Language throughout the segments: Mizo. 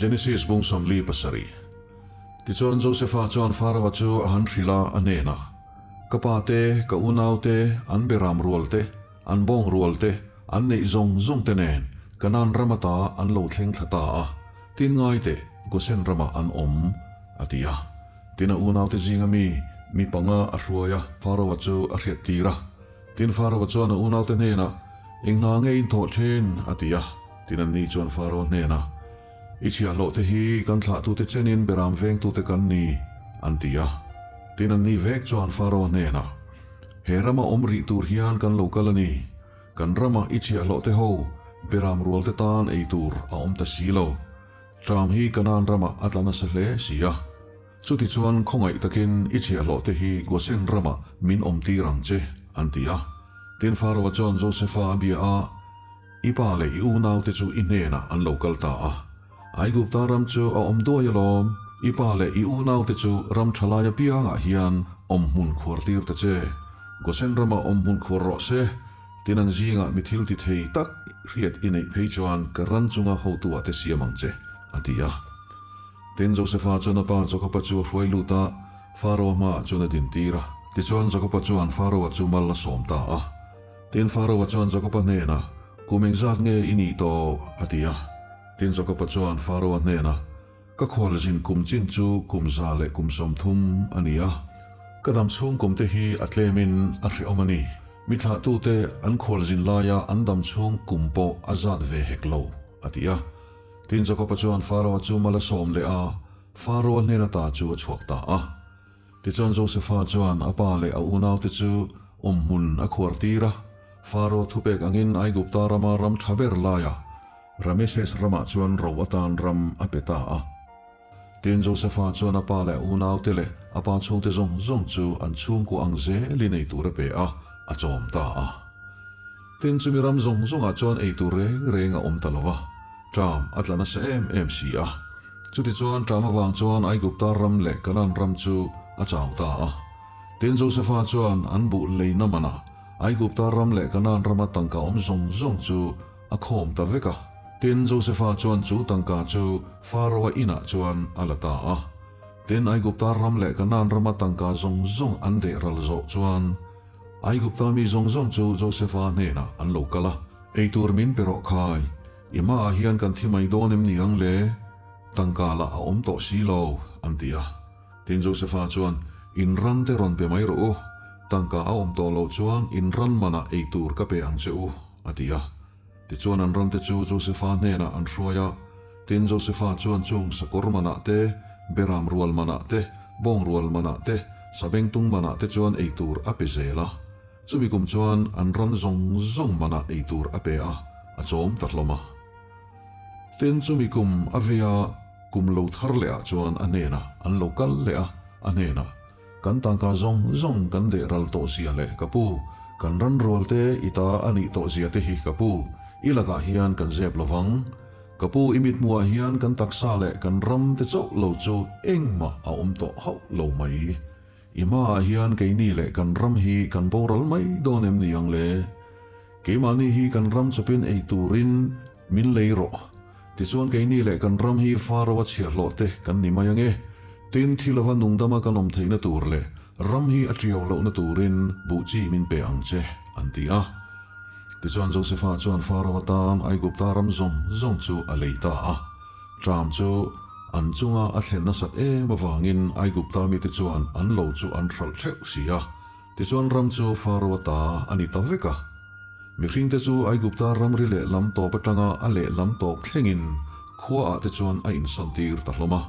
Genesis bung 47. Tichuan Josefa chuan Faraoa chu a han hrilh a, a hnenah, Ka pa te, ka unau te, an beram rual te, an bawng rual te, an neih zawng zawng te nen Kanaan ram ata an lo thleng thla ta a, tin ngai teh Gosen ramah an awm, a ti a. Tin a unaute zinga mi, mi panga a hruai a, Faraoa chu a hriattir a. Tin Faraoa chuan a unaute hnenah, Eng hna nge in thawh then? a ti a. Tin anni chuan Faraoa hnenah, I chhiahhlawhte hi kan thlahtute chenin beram vengtute kan ni, an ti a. Tin anni vek chuan Faraoa hnenah, He rama awm rih tur hian kan lo kal a ni. Kan rama i chhiahhlawhte ho beram rualte tan ei tur a awm ta si lo. Ṭam hi Kanaan ramah a tla nasa hle si a. Chutichuan khawngaih takin i chhiahhlawhte hi Gosen ramah min awmtir ang che, an ti a. Tin Faraoa chuan Josefa a bia a, I pa leh i unaute chu i hnenah an lo kal ta a. Aigupta ram chu a awm duai alawm, i pa leh i unaute chu ram tha lai apiangah hian awm hmun khuar tir ta che. Gosen ramah awm hmun khuar rawh se, tin an zingah mi thil ti thei tak hriat i neih phei chuan ka ran chunga hotuah te siam ang che, a ti a. Tin, Josefa chuan a pa Jakoba chu a hruai lut a, Faraoa hmaah chuan a dintir a. Tichuan Jakoba chuan Faraoa chu mal a sawm ta a. Tin, Faraoa chuan Jakoba hnenah, Kum engzat nge i nih tawh? a ti a. Tin, Jakoba chuan Faraoa hnenah, Ka khualzin kum chin chu kum 130 a ni a. Ka dam chhung kum te hi a tlemin a hrehawm a ni. Mi thlahtute an khualzin laia an dam chhung kum pawh a zat ve hek lo, a ti a. Tin, Jakoba chuan Faraoa chu mal a sawm leh a, Faraoa hnen ata chu a chhuak ta a. Tichuan Josefa chuan a pa leh a unaute chu awmhmun a khuar tir a, Faraoa thupek angin Aigupta rama ram tha ber laia Rameses ramah chuan ro atan ram a pe ta a. Tin, Josefa chuan a pa leh a unaute leh a pa chhungte zawng zawng chu an chhungkua ang zelin ei tur a pe a, a chawm ta a. Tin, chumi ram zawng zawngah chuan ei tur reng reng a awm ta lo va, ṭam a tla nasa em em si a. Chutichuan ṭam avang chuan Aigupta ram leh Kanaan ram chu a chau ta a. Tin, Josefa chuan an buh leina manah Aigupta ram leh Kanaan rama tangka awm zawng zawng chu a khawm ta vek a. Tin, Josefa chuan chu tangka chu Faraoa inah chuan a la ta a. Tin, Aigupta ram leh Kanaan rama tangka zawng zawng an deh ral zawh chuan Aigupta mi zawng zawng chu Josefa hnenah an lo kal a, Eitur min pe rawh khai, i hmaah hian kan thi mai dawn em ni ang le? Tangka lah a awm tawh si lo, an ti a. Tin, Josefa chuan, In ran te rawn pe mai rawh u, tangka a awm tawh loh chuan in ran manah eitur ka pe ang che u, a ti a. Tichuan an ran te chu Josefa hnenah an hruai a, tin Josefa chuan chung sakawr manah te, beram rual manah te, bawng rual manah te, sabengtung manah te chuan ei tur a pe zel a. Chumi kum chuan an ran zawng zawng manah ei tur a pe a, a chawm ta hlawm a. Tin chumi kum a vei a, kum lo thar leh ah chuan a hnenah an lo kal leh a, a hnenah, Kan tangka zawng zawng kan deh ral tawh zia leh ka pu, kan ran rual te i ta a nih tawh zia te hi ka pu, i lakah hian kan zep lo vang. Ka pu i mithmuhah hian kan taksa leh kan ram te chauh lo chu engmah a awm tawh hauh lo mai. I hmaah hian keini leh kan ram hi kan boral mai dawn em ni ang le? Keimahni hi kan ram chawpin ei turin min lei rawh. Tichuan keini leh kan ram hi Faro-a chhiahhlawh te kan ni mai ange. Tin, thi lova nungdama kan awm theihna tur leh ram hi a tiau lohna turin buh chi min pe ang che, an ti a. Tichuan Josefa chuan Faro atan Aigupta ram zawng zawng chu a lei ta a. Ṭam chu an chunga a thlen nasat em avangin Aigupta mite chuan an lo chu an hralh ṭheuh si a. Tichuan ram chu Faro-a ta a ni ta vek a. Mihringte chu Aigupta ramri leh lam tawp atanga a leh lam tawp thlengin khuaah te chuan a insawntir ta hlawm a.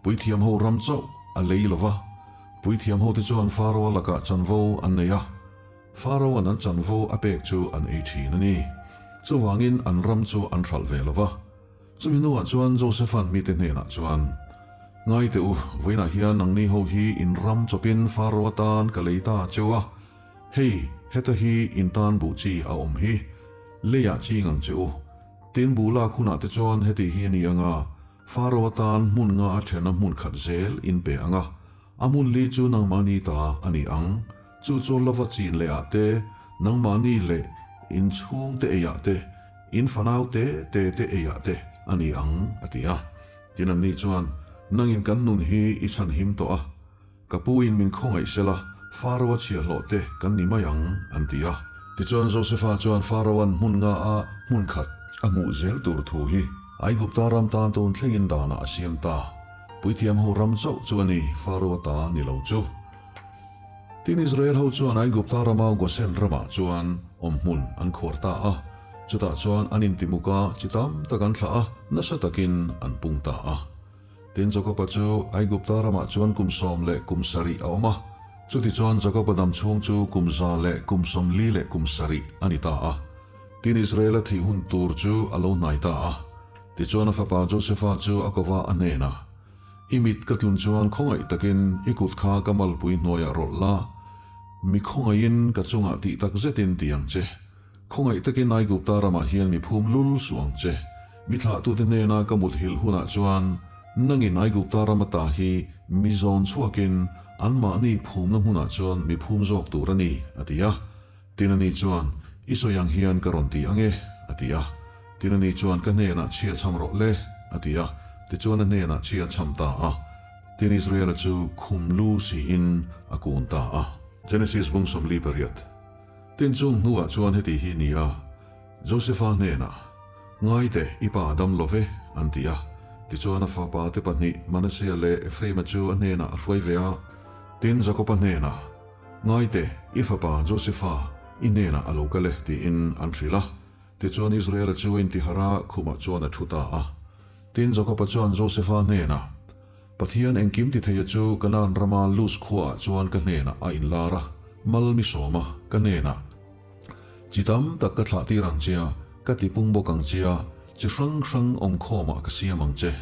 Puithiam ho ram chauh a lei lo va, puithiam hote chuan Faro-a lakah chanvo an nei a, Faro-a'n an chanvo a pek chu an ei thin a ni. Chuvangin an ram chu an hralh ve lo va. Chumi hnuah chuan Josepha'n mite hnenah chuan, Ngai teh u, vawiinah hian nangni ho hi in ram chawpin Faro atan ka lei ta cheu a, hei, heta hi in tan buh chi a awm hi, leiah ching ang che u. Tin buh lak hunah te chuan heti hi a ni ang a, Faro atan hmun nga a thena hmun khat zel in pe ang a, a hmun li chu nangmahni ta a ni ang, chu chu lova chin leh ah te, nangmahni leh in chhungte eiah te, In fanau te te te eiah te a ni ang, a ti a. Tin anni chuan, Nangin kan nun hi i chhanhim tawh a, ka pu in min khawngaih sela, Faro-a chhiahhlawh te kan ni mai ang, an ti a. Tichuan Josefa chuan Faro-a'n hmun nga a hmun khat a hmuh zel tur thu hi Aigupta ram tan tun thlengin danah a siam ta. Puithiam ho ram chauh chu a ni, Faro-a ta ni lo chu. Tin Israel ho chuan Aigupta rama Gosen ramah chuan awmhmun an khuar ta a, chutah chuan an intimuk a, chi tam tak an thlah a, nasa takin an pung ta a. Tin Jakoba chu Aigupta ramah chuan kum 17 a awm a, chutichuan Jakoba dam chhung chu kum 147 a ni ta a. Tin Israela thih hun tur chu a lo hnai ta a, tichuan a fapa Josefa chu a kova a hnenah, I mit ka tlun chuan khawngaih takin i kut kha ka malpui hnuaiah rawlh la, mi khawngaihin ka chungah tih tak zetin ti ang che. Khawngaih takin Aigupta ramah hian mi phum lul suh ang che. Mi thlahtute hnena ka muthilh hunah chuan nangin Aigupta ram ata hi mi zawn chhuakin anmahni phumna hmunah chuan mi phum zawk tur a ni, a ti a. Tin ani chuan, I sawi ang hian ka rawn ti ang e, a ti a. Tin ani chuan, Ka hnenah chhia chham rawh le, a ti a. Tichuan a hnenah chhia chham ta a. Tin Israela chu khum lu siin a kun ta a. Genesis bung 48. Tin chung hnuah chuan heti hi ni a, Josefa hnenah, Ngai teh, i pa a dam lo ve, an ti a. Tichuan a fapa te pahnih Manasea leh Ephraima chu a hnenah a hruai ve a. Tin Jakoba hnenah, Ngaite, i fapa Josefa i hnenah a lo kal e, tiin an hrilh a. Tichuan Israela chu a intihar a, khumah chuan a thu ta a. Tin, Jakoba chuan Josefa hnenah, Pathian engkim ti theia chu Kanaan rama Luz khuaah chuan ka hnenah a inlar a, mal mi sawm a, ka hnenah, Chi tam tak ka thlah tir ang che a, ka ti pung bawk ang che a, chi hrang hrang awmkhawmah ka siam ang che.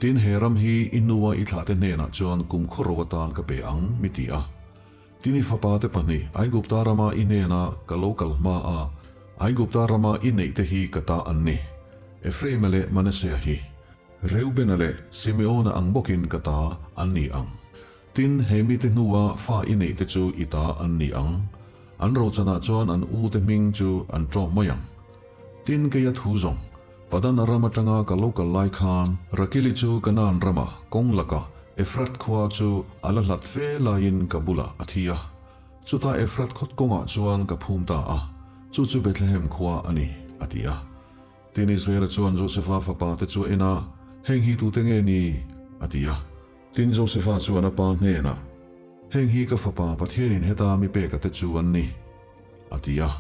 Tin, he ram hi i nua i thlahte hnenah chuan kum khawro atan ka pe ang, mi ti a. Tin, i fapate pahnih Aigupta rama i hnena ka lo kal hma a, Aigupta rama i neihte hi ka ta an ni. Ephraima leh Manasea hi Reubena leh Simeona ang bawkin ka ta an ni ang. Tin, he mite hnua fa i neihte chu i ta an ni ang. An rochanah chuan an ute hming chu an ṭawm mai ang. Tin, keia thu zawng, Padan Aram aṭanga ka lo kal lai khan Rakili chu Kanaan rama kawng lakah Efrat khua chu a la hlat fe laiin ka bulah a thi a. Chutah Efrat khawt kawngah chuan ka phum ta a, chu chu Bethlehem khua a ni, a ti a. Tin, Israela chuan Josefa fapa te chu a en a, Heng hi tute nge ni? a ti a. Tin, Josefa chuan a pa hnenah, Heng hi ka fapa Pathianin heta mi peka te chu an ni, a ti a.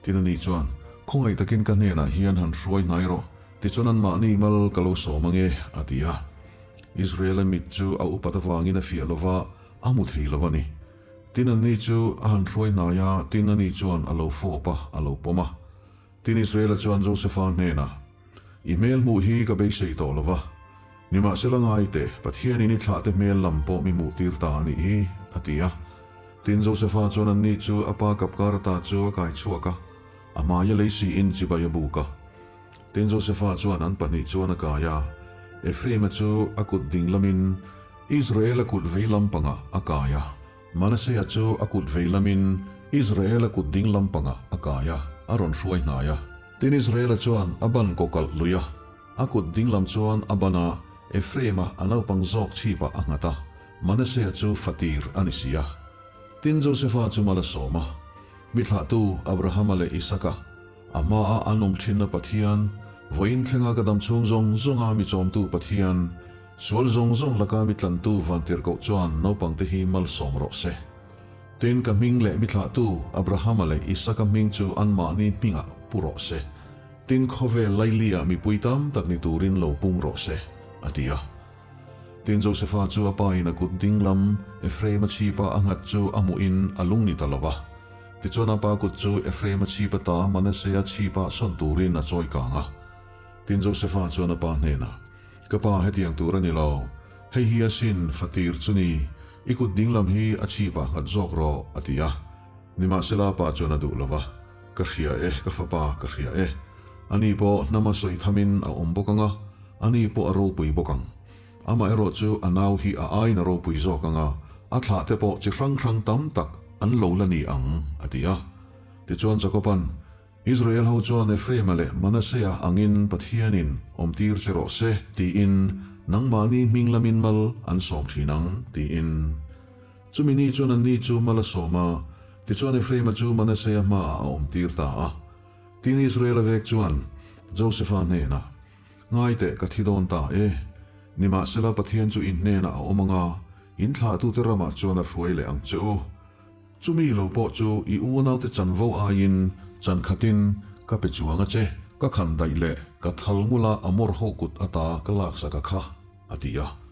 Tin, ani chuan, Khawngaih takin ka hnenah hian han hruai hnai rawh, tichuan anmahni mal ka lo sawm ange, a ti a. Israela mit chu a upat avangin a fiah lo va, a hmu thei lo a ni. Tin, anni chu a han hruai hnai a, tin, ani chuan a lo fawp a, a lo pawm a. Tin, Israela chuan Josefa hnenah, I hmel hmuh hi ka beisei tawh lo va, nimahsela ngai teh, Pathianin i thlahte hmel lam pawh mi hmuh tir ta a nih hi, a ti a. Tin, Josefa chuan anni chu a pa kapkar ata chu a kai chhuak a, a hmaia lei siin chibai a buk a. Tin, Josefa chuan an pahnih chuan a kai a, Ephraima chu a kut ding lamin Israela kut vei lampangah a kai a. Manasea chu a kut vei lamin Israela kut ding lampangah a kai a, a rawn hruai hnai a. Tin, Israela chuan a ban kawkalh lui a, a kut ding lam chuan a ban a, Ephraima a naupang zawk chhipah a nghat a, Manasea chu fatir a ni si a. Tin, Josefa chu mal a sawm a, mi thlahtu Abrahama leh Isaka, a hmaa an awm thinna Pathian, vawiin thlenga ka dam chhung zawng zawnga mi chawmtu Pathian, Sual zawng zawng laka mi tlantu vantirhkoh chuan naupangte hi malsawm rawh se. Tin, ka hming leh mi thlahtu Abrahama leh Isaka hming chu anmahni hmingah pu rawh se. Tin, khawvel laili-ah mipui tam tak ni turin lo pung rawh se, a ti a. Tin, Josefa chu a pain a kut ding lam Ephraima chhipa a nghat chu a hmuhin a lung ni ta lo va. Tichuan a pa kut chu Ephraima chhipa ta Manasea chhipa sawn turin a chawi kang a. Tin, Josefa chuan a pa hnenah, Ka pa hetiang tur a ni lo. Hei hi asin, fatir chu ni. I kut ding lam hi a chhipah nghat zawk rawh, a ti a. Nimahsela pa chuan a duh lo va. Ka hria e, ka fapa, ka hria e. Ani pawh hnama sawi thamin a awm bawk ang a, ani pawh a ropui bawk ang. Amaherawh chu a nau hi a aiin a ropui zawk ang a, a thlahte pawh chi hrang hrang tam tak an lo la ni ang, a ti a. Tichuan Jakoba'n, Israel ho chuan Ephraima leh Manasea angin Pathianin awmtir che rawh se, tiin nangmahni hming lamin mal an sawm thin ang, tiin. Chumi ni chuan anni chu mal a sawm a, tichuan Ephraima chu Manasea hmaah a awmtir ta a. Tin, Israela vek chuan Josefa hnenah, Ngai teh, ka thi dawn ta e. Nimahsela, Pathian chu in hnenah a awm ang a, in thlahtute ramah chuan a hruai leh ang che u. Chumi lo pawh chu i unaute chanvo aiin chan khatin ka pe chuang a che, ka khan daih leh ka thal ngula a mawr ho kut ata ka laksak a kha, a ti a.